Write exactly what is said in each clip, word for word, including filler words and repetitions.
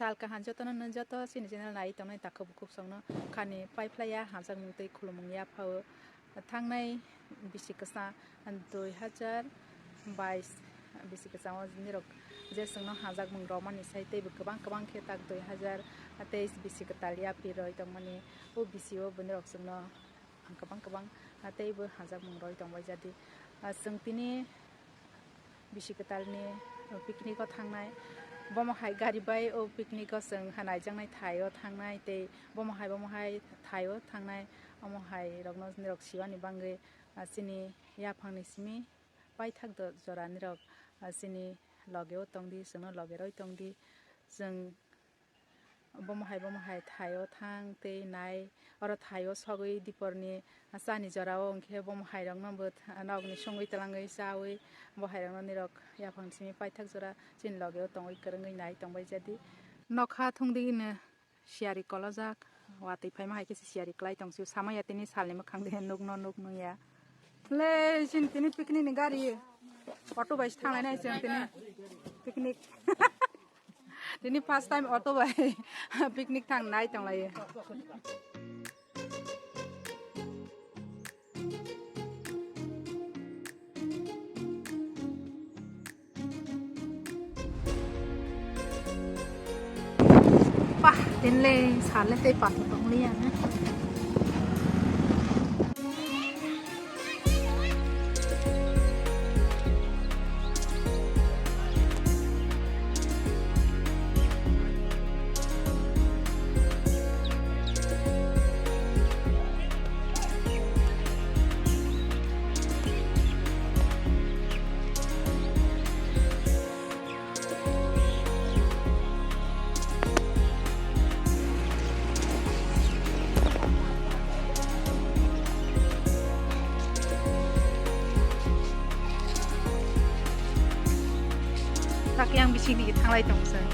Sal kaham jotono, nwng joto chini channel nai tongnai takhuk bukhuk songno khani paiphlaiya, hamjakmung tei khulumung yaphao. Thangnai bisi kwsa dui hajar bais bisi kwchao nirok je chwngno hamjakmung romani sai teibo kwbang kwbang khe tak dui hajar teis bisi kwtal yapri roi tongmani. O bisio bwinirok chwngno kwbang kwbang teibo hamjakmung roi tongbai jadi. Chwng tini bisi kwtalni picnic o thangnai. Bomo hai gari bai o picnic o chwng ha naijaknai thai o thangnai tei bomo hai bomo hai thai o thangnai. Omo hai rokno nirok siwani bangwi, ah, chini yaphangni simi paithak do jora nirok, ah, chini loge o tongdi, chwngno loge roi tongdi. Chwng Bomo hai, bomo hai thaio thang tei nai, oro thaio sogwi diporni chani jorao, hwnkhe bomo hairokno bo th-, nokni songwi twlangwi chawi, bo hairokno nirok yaphang simi paithak jora chini logeo tongwi kwrwngwi nai tongbai jadi. Nokha thungdino siyari kolojak, watwi phaima hai khe se siyari klai tong sio, sama ya tini salni mwkhang de nukno nuk nung ya. Le, chini tini picnic ni gari, auto bai se thanglai nai chwng tini picnic. Tini first time auto bai picnic thang nai tong lai. Pah, tini le sal le tei pathor tong liya na. Laki ang bising digi thanglai tong sir.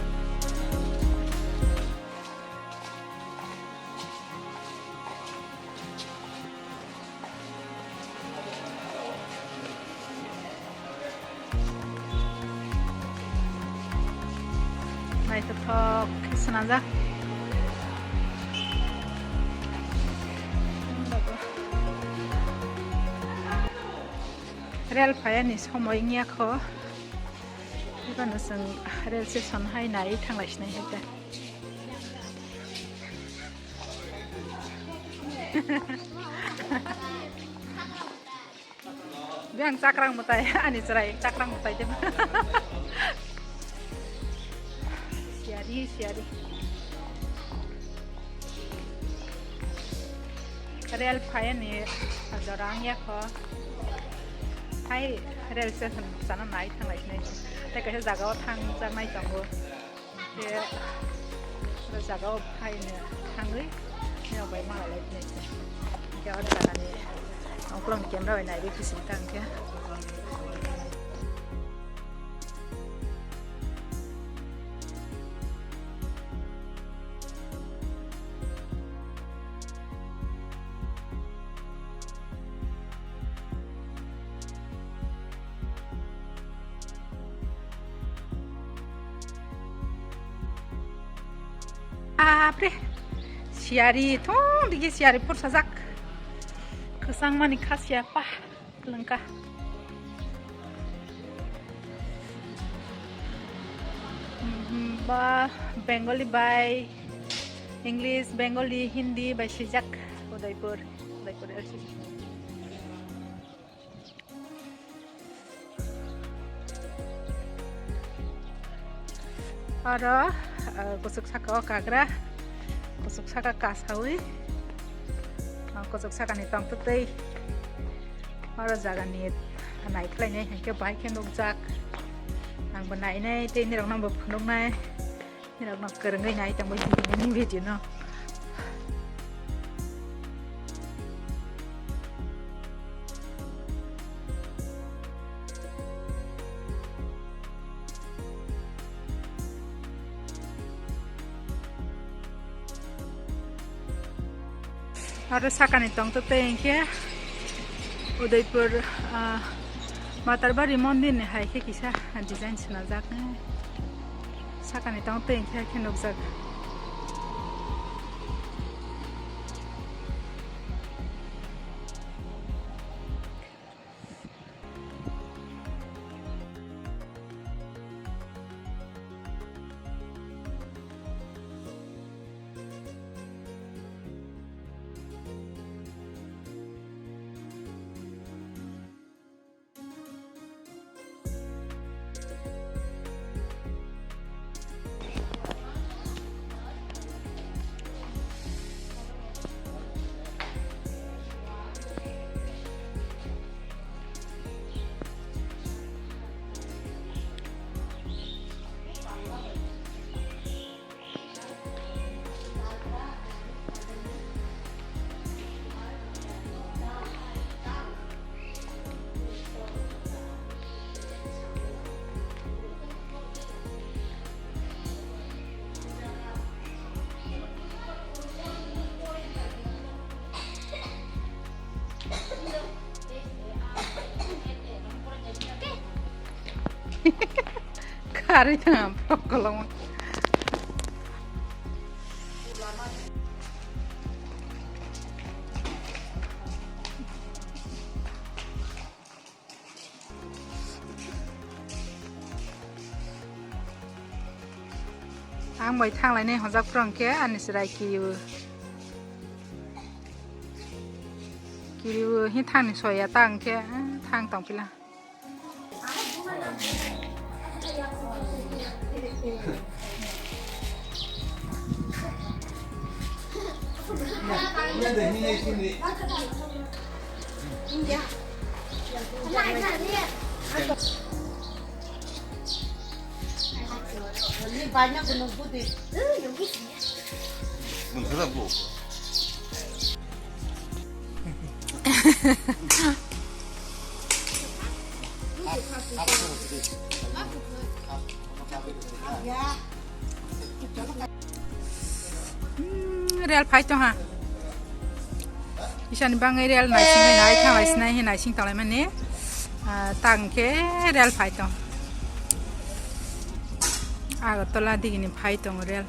Naithothok khe swnajak. Rel phaiani somoi wngya kho. Iba no chwng rel station hai nai thanglai sinai hai ta. Biyang chakrang mwtai, ani chwrai chakrang mwtai de. Siyari, siyari. Rel phaiani jora wngya kho. Hai rel station sana nai thanglai sinai. Tei kaisa jaga o thangjaknai tongo. Khe o jaga o phaino thangwi nini bai malai lai phai se. Khe o jaga ni ongkolong camera bai naiwi kisi tang khe. Apre, siyari thong digi siyari phorsajak. Kwchang mani kha siya pa lengka. Mhm, ba Bengali bai English, Bengali, Hindi bai sijak Udaipur, Udaipur L C C. Oro, ah, kuchuk saka o kagra, kuchuk saka kasawi, ah, kuchuk saka ni tongtwtwi. Oro jaga ni nai khlai nai hinkhe bahai khe nukjak. Ang bo nai nai tei nirok no bo phunuk nai. Nirok no kwrwngwi nai tongbai tini video no. Aro sakani tongtwtwi hinkhe Udaipur, ah, Matarbari mondir ni hai khe kisa design swnajak. Sakani tong twi khe khe nukjak. Kari tang pok kolong. Ang bai thang lainai hojak phuru hwnkhe ani chwrai kiriwi. Kiriwi hi thangni soya ta hwnkhe, ah, thang tong phila. Hmm, rel phai tong ha. Isani bangwi rel naising nai thang lai sinai hi naising tong lai mani. Ah, tang khe rel phai tong. Agartala digini phai tong rel.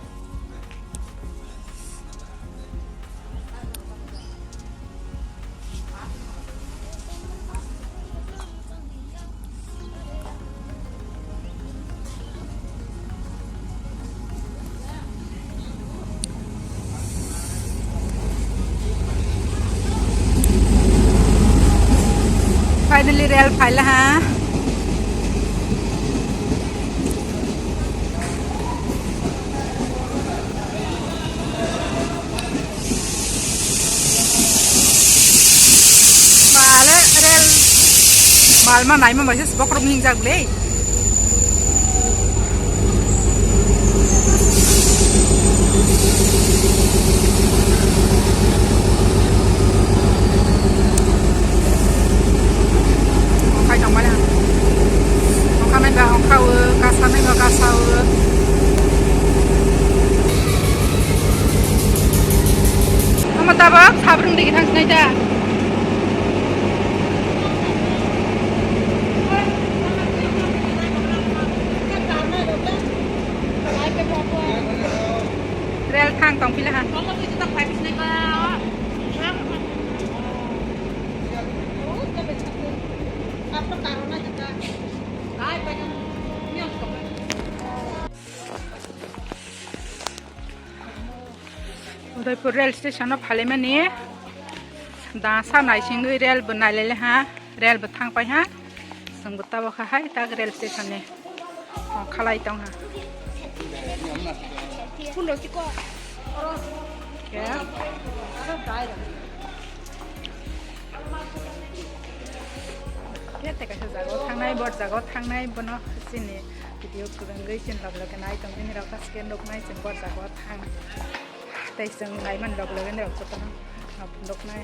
Finally, rel phaila ha. Bale rel balma naima bai se bokrok hingjak le. Okhai tongmani ang. Okhai maiba okhao, kasa maiba kasao. Omo tabok sabrung digi thang sinai da. Rel thang tong pila ha. Udaipur rail station o phalimani da sa naisingwi rail bo nailele ha, rail bo thangpai ha. Chwng bo tabok hai tak rail station ni khalai tong ha. Khe tei kaisa jaga o thangnai, bor jaga o thangnai, bono chini video kwrwngwi chini log loge nai tong bini rok haske nuknai chwng bor jaga o thang tei chwng naiman log loge nai rok jotono nuknai.